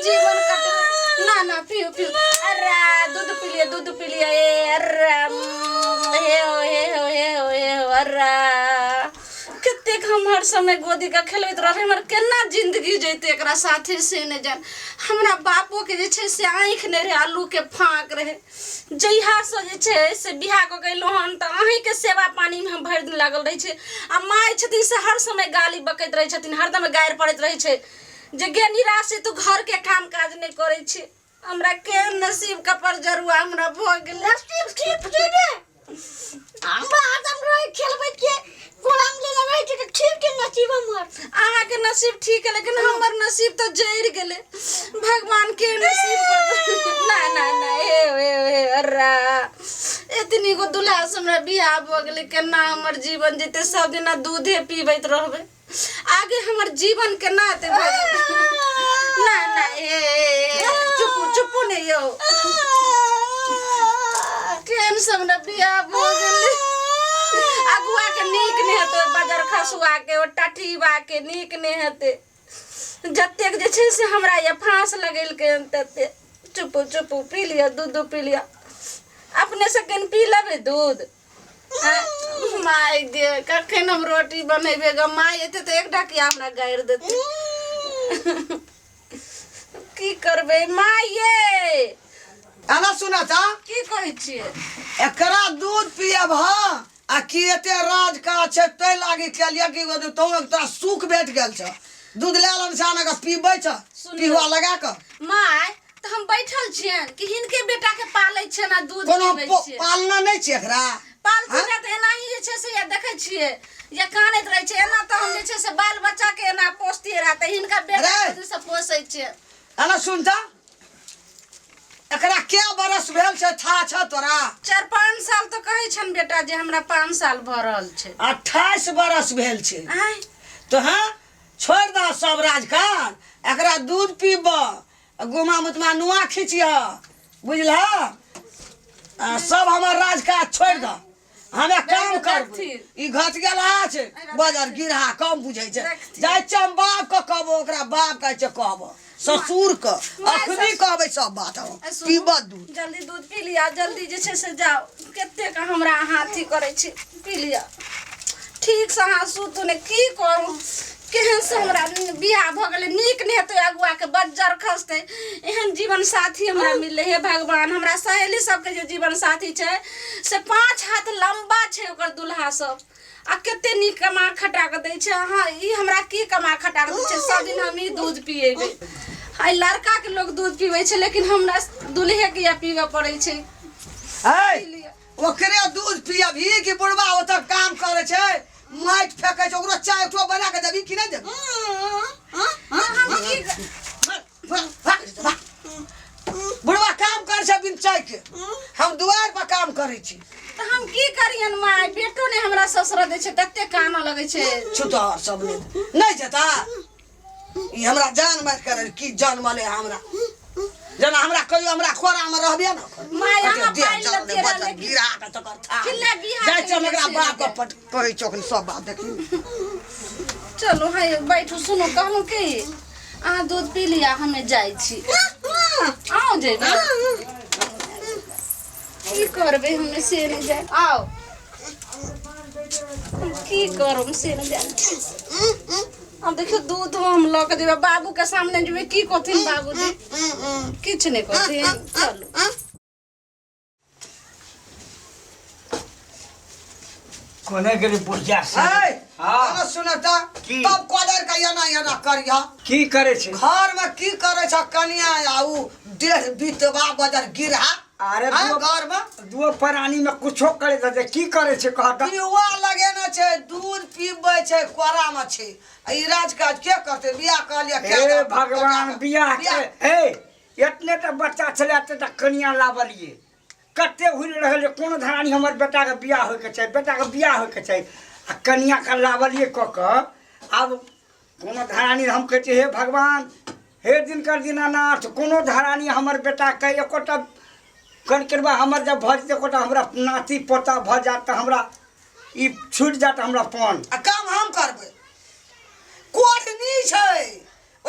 जीवन कटबै ना ना पियू पियू अरे दूध पी लिअ दूध पी लिअ ए अरे हे हो हे हो हे हो हे हो अरे कतेक हम हर समय गोदी के खेलबैत रहबै हमर केना जिंदगी जैते एकरा साथे से नहि जान हमरा बापो के जे छै से आँखि नहि रहै आलूके फाँक रहै जहियासँ जे छै से बियाह कऽ के अयलहुँ हन तऽ अहीँके सेवा पानीमे हम भरि दिन लागल रहै छी आ माय छथिन से हर समय गाली बकैत रहै छथिन हरदम गारि पड़ैत रहै छै जे गे निराशे तू घरके काम काज नहि करै छी हमरा केहन नसीब कपर जरुआ हमरा भऽ गेलै नसीब ठीक छै रे हमरा हरदम रहै खेलबै के कोरामे लेने रहै छै तऽ ठीक छै नसीब हमर अहाँके नसीब ठीक है लेकिन हमर नसीब तऽ जरि गेलै भगवान के नसीब ना ना ना हे हे हे अर्रा एतनी गो दुल्हा से हमरा बियाह भऽ गेलै केना हमर जीवन जेतै सब दिना दूधे पीबैत रहबै आगे हमर जीवन केना हेतै भगवान ना ना ए चुप चुपू नहि यौ केहन से हमरा बियाह भऽ गेलै अगुआ के नीक नहि हेतै बजर खसुआ के ओ टठीबा के नीक नहि हेतै जतेक जे छै से हमरा ये फाँस लगेलकै हन तते चुपू चुपू पी लिअ दूध पी लिअ अपने से कनि पी लेबै दूध माय गे कखन हम रोटी बनेबै गे माय एतै तऽ एक ढकिया हमरा गारि देतै की करबै माय ये एना सुना ता की कहै छियै एकरा दूध पियब हँ आ की एते राज काज छै तै लागी केलिए कि तों तोरा सुख भेट गेल छ दूध लए लन से आनक पीबै छ सुनियौ। पिहुआ लगा कऽ माय तऽ हम बैठल छियनि कि हिनके बेटा के पालै छियनि आ दूध कोनो पीबै पो- छियै पालना नहि छै एकरा पालतू आँय? के तऽ एनाही जे छै से या देखै छियै या कानैत रहै छै एना तऽ हम जे छै से बाल बच्चा के एना पोसतियै रहए तऽ हिनका बेटा अरे! के से पोसै छियै एना सुन तऽ एकरा के बरस भेल छै था छ तोरा 4-5 साल तऽ कहै छनि बेटा जे हमरा 5 साल भऽ रहल छै 28 बरस भेल छै आँय तो हाँ छोड़ि दह सब राजकाज एकरा दूध पीब गुमा मुतमा नुआ खींचिह बुझलह आ सब हमर राजकाज छोड़ि दह हम एक काम करबै ई घट गेल छै बजर गिरहा कम बुझै छै जाइ छियै हम बाप के कहबो ओकरा बाप कहै छै कहबो ससुर के अखनी कहबै सब बात हम पीब दूध जल्दी दूध पी लिअ जल्दी जे छै से जाउ कतेक हमरा अहाँ अथी करै छी पी लिअ ठीकसँ अहाँ सुतू ने की करू केहन से हमरा बियाह भऽ गेलै नीक नहि हेतै अगुआके बज्जर खसतै एहन जीवन साथी हमरा मिललै हे भगवान हमरा सहेली सबके जे जीवन साथी छै से 5 हाथ लम्बा छै ओकर दुल्हा सब आ कते नीक कमा खटा कऽ दै छै अहाँ ई हमरा की कमा खटा कऽ दै छै सब दिन हम ई दूध पिएबै आइ लड़काके लोक दूध पीबै छै लेकिन हमरा दुल्हेके या पीबऽ पड़ै छै ओकरे दूध पियबही कि बुढ़बा ओतऽ काम करै छै माटि फेकै छै ओकरो चाय एकठो बना कऽ देबही कि नहि देबही बुढ़बा काम करै छै बिन चाय के हम दुआरि पर काम करै छी तऽ हम की करियन माय बेटो नहि हमरा ससुर दै छै तते कानऽ लगै छै छुतहर सब नहि नहि जेता ई हमरा जान मारि कर की जान मले हमरा जेना हमरा कहियो हमरा खोरा में रहबे न कर माय, अहाँ देह पानि जरले लतिये बचल रहले कि- गिरा के तकर था किल्ले बियाह जाइ छी हम केने एकरा छियै बाप के पट कहै छी अखन सब बात देखी चलू हाँ बैठू सुनू कहलहुँ की अहाँ दूध पी लिअ हमे जाइ छी आउ जेबै की करबै हमे से नहि जाय आउ की करब से नहि जाय आब देखियौ दूध हम लऽ कऽ जेबै बाबूके सामने जेबै की कहथिन बाबूजी किछु नहि कहथिन चलू कोने गेली बुढ़िया से ऐ हाँ। एना सुन त की? तब कोदर के एना एना करिह की करे छै घर में की करे छ कनिया आ उ डेढ़ बीतबा बजर गिरहा अरे हाँ, दुओ घर में दुओ प्राणी में कुछो करे दे की करे छै कह तऽ पियुआ लगेने छै दूध पीबै छै कोरा में छै आ ई राज काज के करतै बियाह कहलियै हे भगवान बियाह के हे एतने तऽ बच्चा छलै एते तऽ कनिया लाबलियै कते हुलि रहल जे कोनो धरानी हमर बेटाके बियाह होइके छै बेटाके बियाह होइके छै आ कनियाके लाबलियै कऽ कऽ आब कोनो धरानी हम कहै छियै हे भगवान हे दिनकर दीनानाथ कोनो धरानी हमर बेटाके एकोटा कनकरबा हमर जब भऽ जेतै एकोटा हमरा नाती पोता भऽ जायत तऽ हमरा ई छुटि जायत हमरा पन आ काम हम करबै कोढ़नी छै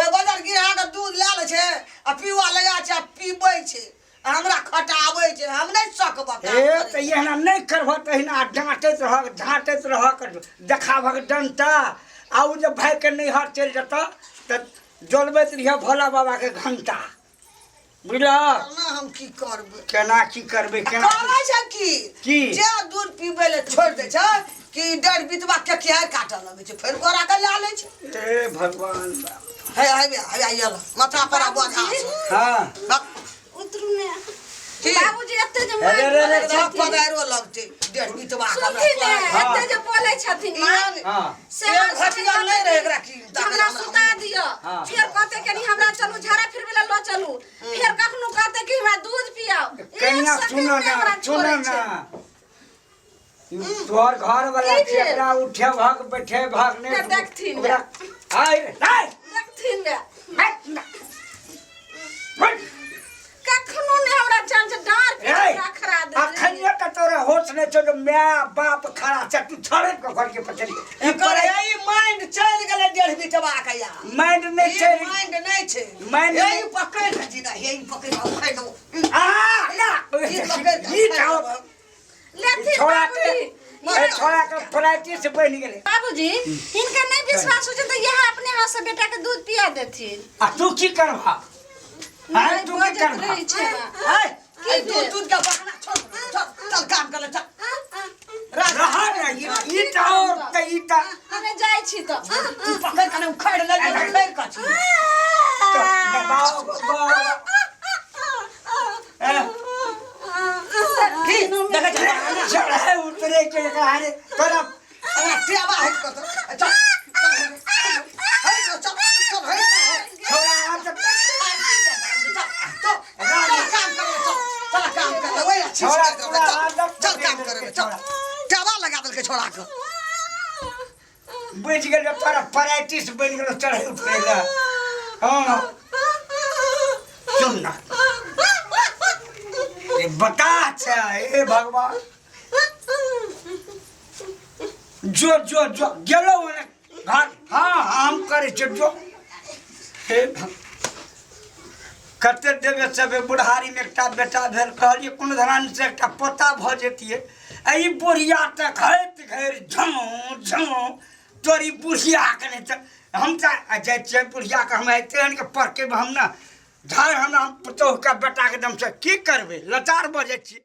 ओहि बजर गिरा के दूध लए लै छै आ पीवा लगा छै आ पीबै छै आ हमरा खटाबै छै हम नहि सकब काम ए करैके। तऽ एहना नहि करबह तहिना डाँटैत रहक झाँटैत रहक देखाबहक डंटा आ ओ जे भाइके नैहर चलि जेतऽ तऽ जलबैत रहिह भोला बाबाके घंटा बुझलह केना हम की करबै केना की करबै केना करै छै की की? जे दूध पीबै लए छोड़ि दै छै कि डर बितवा के किया काटऽ लगै छै फेर गोरा के लए लै छै हे भगवान बाप। हे हे हे आयल माथा पर आ बोझा छै। हाँ बक, उतरू ने की? बाबूजी एते जे अरे, मारि अरे, अरे, बोलै सब छथिन पदारो लगतै डेढ़ बितवा के हमरा सुनथिन ने तोरा। एते जे बोलै छथिन माँ इहन- हाँ से एक हर समय घटिया नहि रहै एकरा की हमरा सुता दिअ हाँ। फेर कहते कनी हमरा चलू झाड़ा फिरबै लए लऽ चलू फेर कखनो कहते कि हमरा दूध पियाओ एक कनिया सेकंड सुनो नहि ना हमरा सुनो छोड़ै ना छै ई तोहर घर वाला की छै भेल? एकरा उठे भाग बैठे भाग नहि फेर देखथिन। ओकरा आइ रे आइ देखथिन रे हट ना। हट। कखनो नहि हमरा चैन से डाँर ए, पीट खड़ा दे अखनियो तऽ तोरा होश नहि छौ जे माय बाप खड़ा छै तू छोड़े के घर के पछड़ी एकर ई माइंड चलि गेलै डेढ़ बितवा के या माइंड नहि ई छै माइंड नहि छै माइंड हे नहि- ई पकड़ि कऽ जीना हे ई पकड़ि कऽ उखाड़ि देबो आ ना ई पकड़ि कऽ ई उखाड़ि छौ देबो। लेथिन छोड़ा के बाबूजी ए छोड़ा के प्रैक्टिस बनि गेलै बाबूजी हिनका नहि विश्वास हो छै तऽ इएह अपने हाथ से बेटा के दूध पिया देथिन आ तू की करबा आय नहि तू की बजैत करबा रहै छै हे की ई दूध भेल? दूध के बहाना छोड़ छोड़ चल काम कर ले चल राज रहा ने ई ई तऽ और तऽ ई तऽ हमे जाइ छी तऽ तू पकड़ि कऽ ने उखाड़ि ले उखाड़ि कऽ छी तऽ बाबा बाबा ए, की देखै छै बहाना चढ़े उतरे के एकरा रे तोरा हमरा टेबा हटि कऽ तो चल चल हे चल चल हे छोड़ा आज चल काम कर ले चल चल काम कर ले ओए अच्छी छोड़ा, से कर ले, तोरा चल आदत चल काम बनि कर ले गेल चल छोड़ा। टेबा लगा देलकै छोड़ा के बुझि गेल तोरा प्रैक्टिस बनि गेलो चढ़े उतरे ला हाँ सुन ना ये बता छै हे भगवान जो जो जो गेलो ओने घर हाँ हम करै छियै जो हे भग कते देवे सबे बुढ़ारीमे एकटा बेटा भेल कहलियै कोनो धरान से एकटा पोता भऽ जैतियै आ ई बुढ़िया तऽ घैत घैर झौं झौं तोरी बुढ़ियाके नहि तऽ हम तऽ जाइ छियै बुढ़ियाके हम एते आनिके पड़केबै हम ने झाड़ हमरा हम पुतोहुके बेटाके दमसँ की करबै लाचार भऽ जाइ छियै।